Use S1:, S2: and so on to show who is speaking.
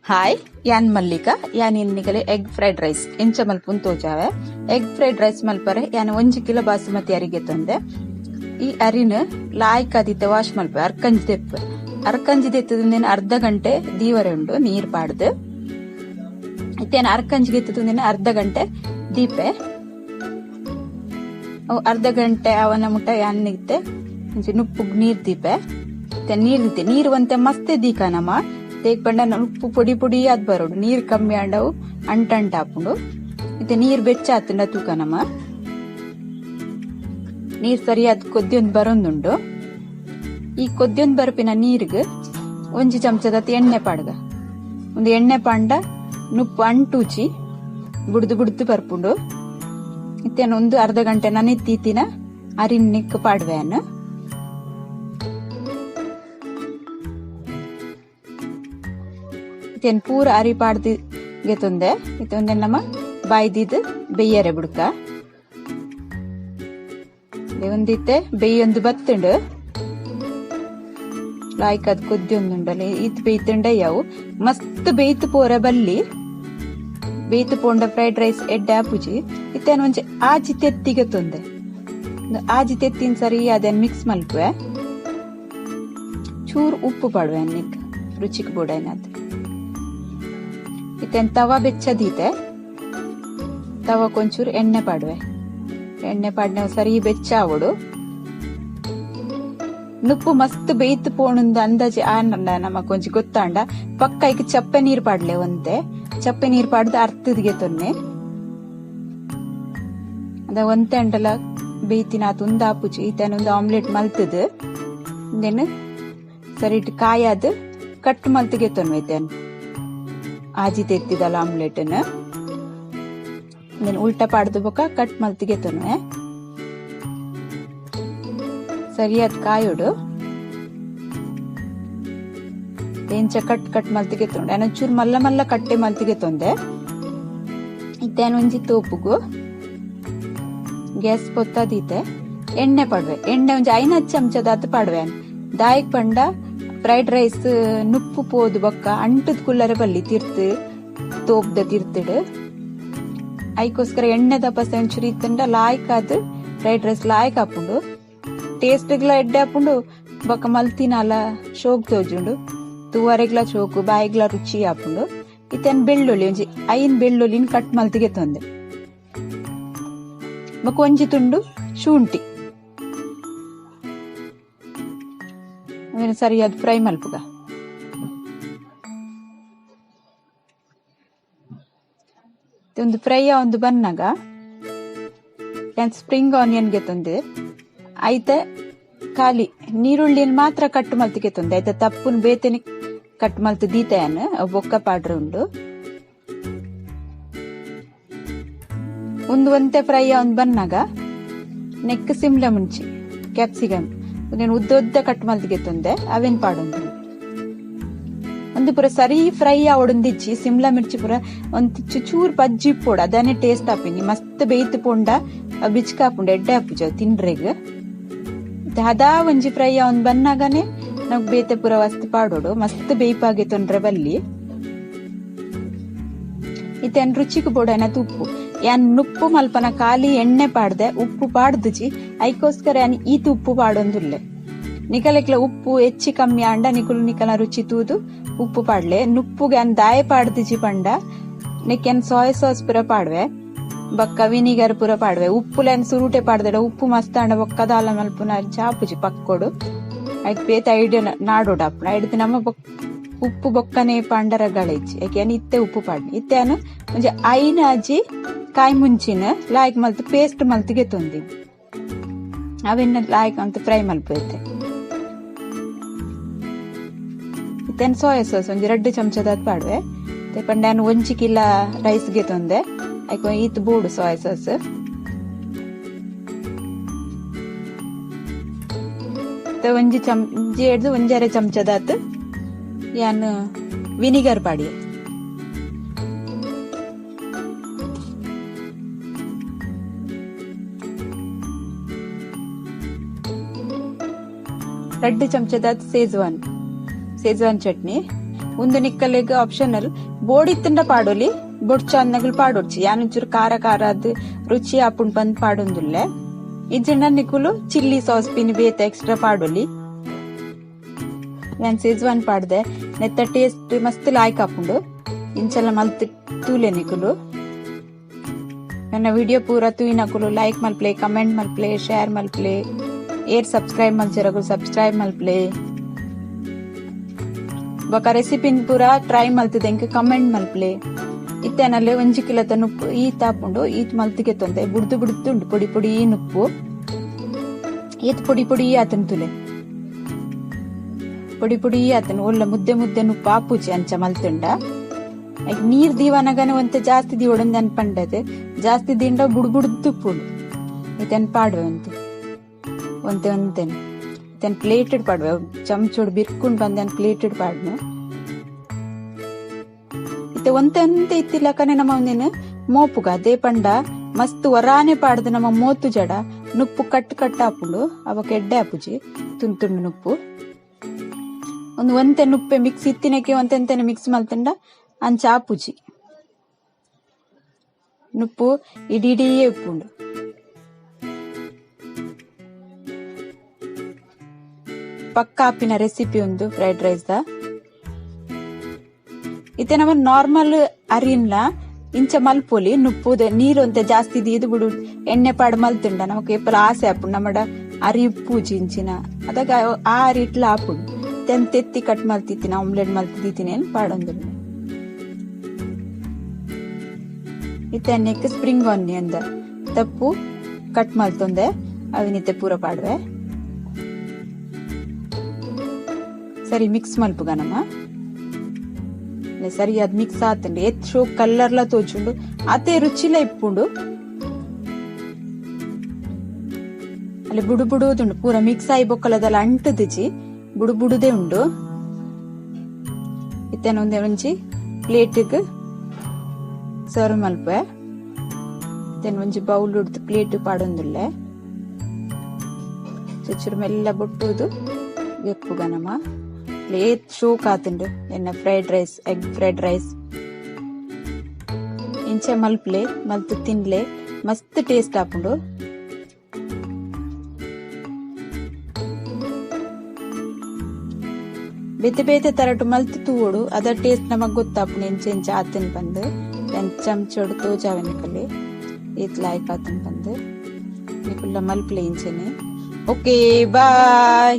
S1: Hi, ಯಾನ್ ಮಲ್ಲಿಕಾ. ಯಾನ್ ಇನ್ನಿಗಲೆ egg fried rice ಎಂಚ ಮಲ್ಪುನ್ ತೋಜಾವೆ. ಎಗ್ ಫ್ರೈಡ್ ರೈಸ್ ಮಲ್ಪರೆ ಯಾನ್ 1 ಕಿಲೋ ಬಾಸುಮತಿ ಅರಿಗೆ ತಂದೆ. ಈ ಅರಿನ್ ಲಾಯ್ಕ್ ಆದಿತ್ತೆ ವಾಶ್ ಮಲ್ಪೆ, ಅರ್ಕಂಜಿ ದೆಪ್ಪು. ಅರ್ಕಂಜಿ ದೆತ್ತುಂದೇನು ಅರ್ಧ ಗಂಟೆ ದೀವರೆ ಉಂಡು ನೀರ್ ಪಾಡ್ದು. ಇತ್ತೇನು ಅರ್ಕಂಜಿ ಗೆತ್ತುಂದೇನು ಅರ್ಧ ಗಂಟೆ ದೀಪೆ. ಅವು ಅರ್ಧ ಗಂಟೆ ಅವನ ಮುಟ್ಟ ಯಾನ್ ನಿತ್ತೆ ಒಂಜಿ ನುಪ್ಪುಗ್ ನೀರ್ ದೀಪೆ. ಇತ್ತೆ ನೀರ್ ದೀತೆ, ನೀರ್ ಒಂತೆ ಮಸ್ತ್ ದೀಕ ನಮ ತೇಕ್ ಪಂಡ ಉಪ್ಪು ಪೊಡಿ ಪೊಡಿ ಆದ್ ಬರೋಡು, ನೀರ್ ಕಮ್ಮಿ ಆಂಡವು ಅಂಟಂಟ ಆಪುಂಡು. ಇತ್ತೆ ನೀರ್ ಬೆಚ್ಚ ಆತುಂಡ ತೂಕ ನಮ ನೀರ್ ಸರಿಯಾದ ಕೊದ್ಯೊಂದು ಬರೋಂದುಂಡು. ಈ ಕೊದ್ಯೊಂದು ಬರ್ಪಿನ ನೀರ್ಗ್ ಒಂಜಿ ಚಮಚದ ಎಣ್ಣೆ ಪಾಡ್ಗ. ಒಂದು ಎಣ್ಣೆ ಪಾಂಡ ನುಪ್ಪು ಅಂಟೂಚಿ ಬುಡ್ದು ಬುಡ್ದು ಬರ್ಪುಂಡು. ಇತ್ತೆ ಒಂದು ಅರ್ಧ ಗಂಟೆ ನನೆತ್ತೀತಿನ ಅರಿನ್ ನಿಕ್ ಪಾಡ್ವೆನ್. ಇತ್ತೇನ್ ಪೂರ ಅರಿ ಪಾಡ್ದು ಗೆತೊಂದೆ. ಇತ್ತೆ ಒಂದೆ ನಮ್ಮ ಬಾಯ್ದಿದ್ ಬೆಯ್ಯರೆ ಬುಡ್ಕ. ಒಂದಿತ್ತೆ ಬೆಯ್ಯೊಂದು ಬತ್ತುಂಡು. ಲಾಯ್ಕ್ ಅದ್ ಕೊದ್ಯೊಂದುಂಡಲೆ ಈತ್ ಬೇಯ್ತುಂಡ ಯಾವು ಮಸ್ತ್ ಬೇಯ್ತು ಪೋರ ಬಲ್ಲಿ ಬೇಯ್ತು ಪೋಂಡ ಫ್ರೈಡ್ ರೈಸ್ ಎಡ್ಡೆ ಆಪುಜಿ. ಇತ್ತೇನ್ ಒಂಜಿ ಆಜಿ ತೆತ್ತಿಗೆ ತೊಂದೆ. ಆಜಿ ತೆತ್ತಿನ ಸರಿ ಅದನ್ ಮಿಕ್ಸ್ ಮಲ್ಪುವೆ. ಚೂರು ಉಪ್ಪು ಪಾಡುವೆ ಅನ್ನಿಕ್ ರುಚಿಗೆ ಬೋಡೈನದು. ಇತ್ತೇನ್ ತವಾ ಬೆಚ್ಚದೀತೆ, ತವಾ ಕೊಂಚೂರು ಎಣ್ಣೆ ಪಾಡುವೆ. ಎಣ್ಣೆ ಪಾಡ್ನೆ ಸರಿ ಬೆಚ್ಚ ಆವಡು. ನುಪ್ಪು ಮಸ್ತ್ ಬೇಯ್ತು ಪೋಣುಂದು ಅಂದಾಜಿ ಆನಂಡ ನಮಕ್ ಒಂಜಿ ಗೊತ್ತಾಂಡ ಪಕ್ಕ ಐಕ್ ಚಪ್ಪೆ ನೀರ್ ಪಾಡ್ಲೆ. ಒಂತೆ ಚಪ್ಪೆ ನೀರ್ ಪಾಡ್ದು ಅರ್ತದಿಗೆ ತೊನ್ನೆ ಅದ ಒಂತೆ ಅಂಡಲ ಬೇಯ್ತಿನ ಆತು ಉಂದಾಪುಜಿ. ಈತನ ಒಂದು ಆಮ್ಲೆಟ್ ಮಲ್ತದು ಇಂದೆನ್ ಸರಿ ಇಟ್ಟು ಕಾಯಾದ್ ಕಟ್ ಮಲ್ತಿಗೆ ತೊನ್ವೆ. ಇತೇನ್ ಆಜಿ ತೆತ್ತಿದಲ್ಲ ಆಮ್ಲೆಟ್ ಇಂದೆನ್ ಉಲ್ಟಾ ಪಾಡ್ದು ಬೊಕ ಕಟ್ ಮಲ್ತಿಗೆ ತೊನ್ವೆ. ಸರಿಯಾದ ಕಾಯೋಡು ಎಂಚ ಕಟ್ ಕಟ್ ಮಲ್ತಿಗೆ ತೊಂಡೆ. ಚೂರು ಮಲ್ಲ ಮಲ್ಲ ಕಟ್ಟೆ ಮಲ್ತಿಗೆ ತೊಂದೆ. ಇತ್ತೇನು ಒಂಜಿ ತೋಪುಗು ಗ್ಯಾಸ್ ಪೊತ್ತದೀತೆ ಎಣ್ಣೆ ಪಾಡ್ವೆ. ಎಣ್ಣೆ ಒಂಜಿ 5 ಚಮಚದಾತ್ ಪಾಡ್ವೆ. ದಾಯಿಕ್ ಪಂಡ ಫ್ರೈಡ್ ರೈಸ್ ನುಪ್ಪು ಪೋದು ಬೊಕ್ಕ ಅಂಟುದ್ ಕುಲ್ಲರೆ ಬಲ್ಲಿ ತಿರ್ತು ತೋಪ್ದ ತಿರ್ತುಡು. ಐಕೋಸ್ಕರ ಎಣ್ಣೆ ದಪಸ ಒಂಚೂರು ಇತ್ತಂಡ ಲಾಯ್ಕ್ ಆದ್ ಫ್ರೈಡ್ ರೈಸ್ ಲಾಯ್ಕ್ ಆಪುಂಡು. ಟೇಸ್ಟ್ಗ್ಲ ಎಡ್ಡೆ ಆಪುಂಡು ಬೊಕ್ಕ ಮಲ್ತಿನಾಲ ಶೋಕ್ ತೋಜುಂಡು, ತೂವರೆಗ್ಲ ಚೋಕು ಬಾಯಿಗ್ಲ ರುಚಿ ಆಪುಂಡು. ಇತ್ತೇನ್ ಬೆಳ್ಳುಳ್ಳಿ ಒಂಜಿ 5 ಬೆಳ್ಳುಳ್ಳಿನ ಕಟ್ ಮಲ್ತಿಗೆ ತೊಂದೆ. ಬೊಕ್ಕ ಒಂಜಿ ತುಂಡು ಶುಂಠಿ ಸರಿಯಾದ ಫ್ರೈ ಮಲ್ಪುಗ. ಒಂದು ಫ್ರೈ ಒಂದು ಬನ್ನಾಗ ಸ್ಪ್ರಿಂಗ್ ಆನಿಯನ್ ಗೆ ತಂದೆ. ಐತೆ ಖಾಲಿ ನೀರುಳ್ಳಿನ ಮಾತ್ರ ಕಟ್ ಮಲ್ತಿಗೆ ತಂದೆ. ಐತೆ ತಪ್ಪುನ್ ಬೇತನೆ ಕಟ್ ಮಲ್ತು ದೀತೆಯನ್ ಬೊಕ್ಕ ಪಾಡ್ರೆ ಉಂಡು. ಒಂದು ಒಂತೆ ಫ್ರೈ ಒಂದು ಬನ್ನಾಗ ನೆಕ್ ಸಿಮ್ಲ ಮುಂಚಿ ಕ್ಯಾಪ್ಸಿಕಮ್ ಒಂದೇನು ಉದ್ದ ಉದ್ದ ಕಟ್ ಮಲ್ತಿಗೆ ತಂದೆ ಅವೇನ್ ಪಾಡೊಂದು. ಒಂದು ಪೂರ ಸರಿ ಫ್ರೈ ಆವಡೊಂದಿಚ್ಚಿ ಸಿಮ್ಲಾ ಮಿರ್ಚಿ ಪೂರ ಒಂದು ಚೂರು ಪಜ್ಜಿ ಪೋಡ ಅದನ್ನೇ ಟೇಸ್ಟ್ ಆಪಿನಿ. ಮಸ್ತ್ ಬೇಯ್ತು ಪೋಂಡ ಬಿಚ್ಕ ಆಪುಂಡು ಎಡ್ಡೆ ಆಪುಜ ತಿನ್ರೆಗ್. ಹದಾ ಒಂಜಿ ಫ್ರೈ ಒಂದ್ ಬನ್ನಾಗನೆ ನಾವ್ ಬೇತೆ ಪೂರ ವಸ್ತು ಪಾಡೋಡು. ಮಸ್ತ್ ಬೇಯ್ಪಾಗೆ ತೊಂದ್ರೆ ಬಲ್ಲಿ. ಇತ್ತೇನ್ ರುಚಿಗೆ ಬೋಡನ ಉಪ್ಪು. ಯಾನ್ ನುಪ್ಪು ಮಲ್ಪನ ಖಾಲಿ ಎಣ್ಣೆ ಪಾಡ್ದೆ ಉಪ್ಪು ಪಾಡ್ದುಜಿ. ಐಕೋಸ್ಕರ ಯಾನ್ ಈತ ಉಪ್ಪು ಪಾಡೊಂದುಲ್ಲೆ. ನಿಕಲೆಕ್ಲ ಉಪ್ಪು ಹೆಚ್ಚಿ ಕಮ್ಮಿ ಆಂಡ ನಿಕುಲು ನಿಕಲ ರುಚಿ ತೂದು ಉಪ್ಪು ಪಾಡ್ಲೆ. ನುಪ್ಪುಗೆ ಅನ್ ದಾಯ ಪಾಡ್ದಿಜಿ ಪಂಡ ನಿಕೆನ್ ಸೋಯ್ ಸಾಸ್ ಪೂರ ಪಾಡ್ವೆ ಬೊಕ್ಕ ವಿನಿಗರ್ ಪೂರ ಪಾಡ್ವೆ. ಉಪ್ಪುಲೆನ್ ಸುರುಟೆ ಪಾಡ್ದೆಡ ಉಪ್ಪು ಮಸ್ತ್ ಆಂಡ ಬೊಕ್ಕ ದಾಲ ಮಲ್ಪುನ ಚಾಪುಜಿ ಪಕ್ಕೊಡು. ಐಕ್ ಬೇತೆ ಐಡಿಯಾ ನಾಡೋಡು ಆಪುಂಡು. ಐಡ್ದ್ ನಮ್ಮ ಉಪ್ಪು ಬೊಕ್ಕನೆ ಪಾಂಡರ ಗಳಿಜ್ಜಿ. ಯಾಕೆ ಇತ್ತೆ ಉಪ್ಪು ಪಾಡ್ನಿ. ಇತ್ತೆ ಅನು ಒಂಜಿ 5 ಅಜಿ ಕಾಯಿ ಮುಂಚಿನ ಲಾಯ್ಕ್ ಮಲ್ತು ಪೇಸ್ಟ್ ಮಲ್ತಿಗೆ ತೊಂದಿ. ಅವೆನ್ನ ಲಾಯ್ಕ್ ಅಂತ ಫ್ರೈ ಮಲ್ಪು ಇತ್ತೆ. ಇತ್ತೇನ್ ಸೋಯಾ ಸಾಸ್ ಒಂಜಿ 2 ಚಮಚದಾತ್ ಪಾಡ್ವೆ. ಪಂಡ ನಾನು 1 ಕಿಲೋ ರೈಸ್ಗೆ ತೊಂದೆ. ಐಕ್ ಈತ್ ಬೋಡು ಸೋಯಾ ಸಾಸ್. ಒಂಜಿ ಚಮಚ ಒಂಜರೆ ಚಮಚದಾತ್ ಯಾನ್ ವಿನಿಗರ್ ಪಾಡಿಯೆ. 2 ಚಮಚದಾತ್ ಸೇಜ್ವಾನ್ ಚಟ್ನಿ. ಉಂದು ನಿಕ್ಕಲೆಗ್ ಆಪ್ಷನಲ್. ಬೋಡಿತ್ತುಂಡ ಪಾಡೊಲಿ, ಬೊಡ್ಚಾಂದ್ ಪಾಡೊಡ್ಚಿ. ಯಾನ್ ಒಂಚೂರು ಖಾರ ಖಾರ ಆದ್ ರುಚಿ ಆಪುಂಡು ಪಂದ್ ಪಾಡೊಂದುಲ್ಲೆ. ಇಜ್ಜಿಂಡ ನಿಕುಲು ಚಿಲ್ಲಿ ಸಾಸ್ ಪಿನಿ ಬೇತೆ ಎಕ್ಸ್ಟ್ರಾ ಪಾಡೊಲಿ. ಯಾನ್ ಸೆಜ್ವಾನ್ ಪಾಡ್ದೆ, ನೆತ್ತ ಟೇಸ್ಟ್ ಮಸ್ತ್ ಲಾಯ್ಕ್ ಆಪುಂಡು. ಇಂಚಲ ಮಲ್ತ್ ತೂಲೆ ನಿಕುಲು. ನನ್ನ ವಿಡಿಯೋ ಪೂರ ತೂಯಿನಕುಲು ಲೈಕ್ ಮಲ್ಪ್ಲೆ, ಕಮೆಂಟ್ ಮಲ್ಪ್ಲೆ, ಶೇರ್ ಮಲ್ಪ್ಲೆ. ಏರ್ ಸಬ್ಸ್ಕ್ರೈಬ್ ಮಲ್ಚರಗುಲು ಸಬ್ಸ್ಕ್ರೈಬ್ ಮಲ್ಪ್ಲೆ. ಬೊಕ ರೆಸಿಪಿನ್ ಪೂರ ಟ್ರೈ ಮಲ್ತದೆ ಎಂಕ್ ಕಮೆಂಟ್ ಮಲ್ಪ್ಲೆ. ಇತ್ತೆನಲ್ಲೇ 1 ಕಿಲೋತ ನುಪ್ಪು ಈತ್ ಆಪುಂಡು. ಈತ್ ಮಲ್ತಿಗೆ ತೊಂದೆ ಬುಡ್ದು ಬುಡ್ದು ಉಂಡು ಪೊಡಿ ಪೊಡಿ ನುಪ್ಪು. ಈತ್ ಪೊಡಿ ಪೊಡಿ ಆತನ್ ತುಲೆ, ಪೊಡಿ ಪೊಡಿ ಆತನ್. ಒಲ್ಲ ಮುದ್ದೆ ಮುದ್ದೆ ನುಪ್ಪು ಆಪುಜಿ ಅಂಚ ಮಲ್ತುಂಡ. ನೀರ್ ದೀವನಗನೆ ಒಂತೆ ಜಾಸ್ತಿ ದೀವೊಡೊಂದು ಅನ್ಪಂಡದೆ, ಜಾಸ್ತಿ ದಿಂಡ ಬುಡ್ ಬುಡ್ದು ಉಪ್ಪುಂಡು. ಇತನ್ ಪಾಡುವೆ ಒಂತೆ ಒಂತೆ ಒಂತೆನೆ. ಇತನ್ ಪ್ಲೇಟೆಡ್ ಪಾಡುವೆ, ಚಮಚೋಡು ಬಿರ್ಕುಂಡ್ ಬಂದೆ ಪ್ಲೇಟೆಡ್ ಪಾಡ್ನು. ಇತ್ತೆ ಒಂತೆ ಒಂತೆ ಇತ್ತಿಲಕನೆ ನಮ್ಮ ಒಂದಿನ ಮೋಪುಗ ಅದೇ ಪಂಡ ಮಸ್ತ್ ಒರಾನೆ ಪಾಡ್ದು ನಮ್ಮ ಮೋತು ಜಡ ನುಪ್ಪು ಕಟ್ ಕಟ್ ಆಪುಂಡು. ಅವಕ್ಕೆ ಎಡ್ಡೆ ಆಪುಜಿ ತುಂಡು ತುಂಡು ನುಪ್ಪು. ಒಂದು ಒಂತೆ ನುಪ್ಪೆ ಮಿಕ್ಸ್ ಇತ್ತಿನಕ್ಕೆ ಒಂತೆ ಒಂತೆನೆ ಮಿಕ್ಸ್ ಮಲ್ತುಂಡ ಅಂಚ ಆಪುಜಿ. ನುಪ್ಪು ಇಡೀ ಉಪ್ಪುಂಡು. ಪಕ್ಕ ಆಪಿನ ರೆಸಿಪಿ ಒಂದು ಫ್ರೈಡ್ ರೈಸ್ the. ಇತ್ತೆ ನಮ್ಮ ನಾರ್ಮಲ್ ಅರಿನ್ಲ ಇಂಚ ಮಲ್ಪೊಲಿ. ನುಪ್ಪುದ ನೀರು ಒಂತೆ ಜಾಸ್ತಿ ದೀದು ಬಿಡು ಎಣ್ಣೆ ಪಾಡು ಮಲ್ತುಂಡ ನಮಕ್ ಏಪಲ ಆಸೆ ಆಪುಂಡು ನಮ್ಮಡ ಅರಿ ಉಪ್ಪುಜಿ ಇಂಚಿನ. ಅದಾಗ ಆ ಅರಿ ಇಟ್ಲ ಆಪುಂಡು. ತೆತ್ತಿ ಕಟ್ ಮಲ್ತಿತ್ತಿನ ಆಮ್ಲೆಟ್ ಮಲ್ತಿದ್ದೀನಿ ಪಾಡೊಂದುಲ್ಲೆ. ಇತ್ತೆ ನೆಕ್ ಸ್ಪ್ರಿಂಗ್ ಆನಿಯನ್ ತಪ್ಪು ಕಟ್ ಮಲ್ತೊಂದೆ ಅವಿನಿತ್ತೆ ಪೂರ ಪಾಡುವೆ. ಸರಿ ಮಿಕ್ಸ್ ಮಲ್ಪುಗ ನಮ್ಮ ಸರಿ ಅದ್ ಮಿಕ್ಸ್ ಆತುಂಡು. ಏತ್ ಶೋ ಕಲ್ಲರ್ಲ ತೋಜುಂಡು, ಅತೆ ರುಚಿಲ ಇಪ್ಪುಂಡು. ಅಲ್ಲಿ ಬುಡು ಬುಡುದುಂಡು ಪೂರ ಮಿಕ್ಸ್ ಆಯಿ ಬೊಕ್ಕಲದಲ್ಲ ಅಂಟುದಿಜಿ, ಬುಡು ಬುಡುದೇ ಉಂಡು. ಇತ್ತೇನ ಒಂದೇ ಒಂಜಿ ಪ್ಲೇಟಿಗ್ ಸರ್ವ್ ಮಲ್ಪೆ. ಇತ್ತೇನ ಒಂಜಿ ಬೌಲ್ ಉಡ್ದು ಪ್ಲೇಟ್ ಪಾಡೊಂದುಲ್ಲೆ. ಚುಚ್ಚುರು ಮೆಲ್ಲ ಬೊಟ್ಟುದು ಗೆಪ್ಪುಗ ನಮ್ಮ ಏತ್ ಶೋಕ್ ಆತುಂಡು ಎನ್ನ fried rice, egg fried rice. ಇಂಚೆ ಮಲ್ಪ್ಲೆ ಮಲ್ತು ತಿನ್ಲೆ, ಮಸ್ತ್ ಟೇಸ್ಟ್ ಆಪುಂಡು. ಬೇತೆ ಬೇತೆ ತರಟು ಮಲ್ತು ತೂವೊಡು, ಅದ ಟೇಸ್ಟ್ ನಮಗ್ ಗೊತ್ತಾಪುಂಡು ಎಂಚೆ ಎಂಚೆ ಆತನ್ ಪಂದ್. ಚಮಚೋಡು ತೋಜಾವೆ ನಿಕಲೆ ಏತ್ ಲಾಯ್ಕ್ ಆತನ್ ಪಂದ್. ನಿಕುಲ್ಲ ಮಲ್ಪ್ಲೆ ಇಂಚೆನೆ. Okay bye.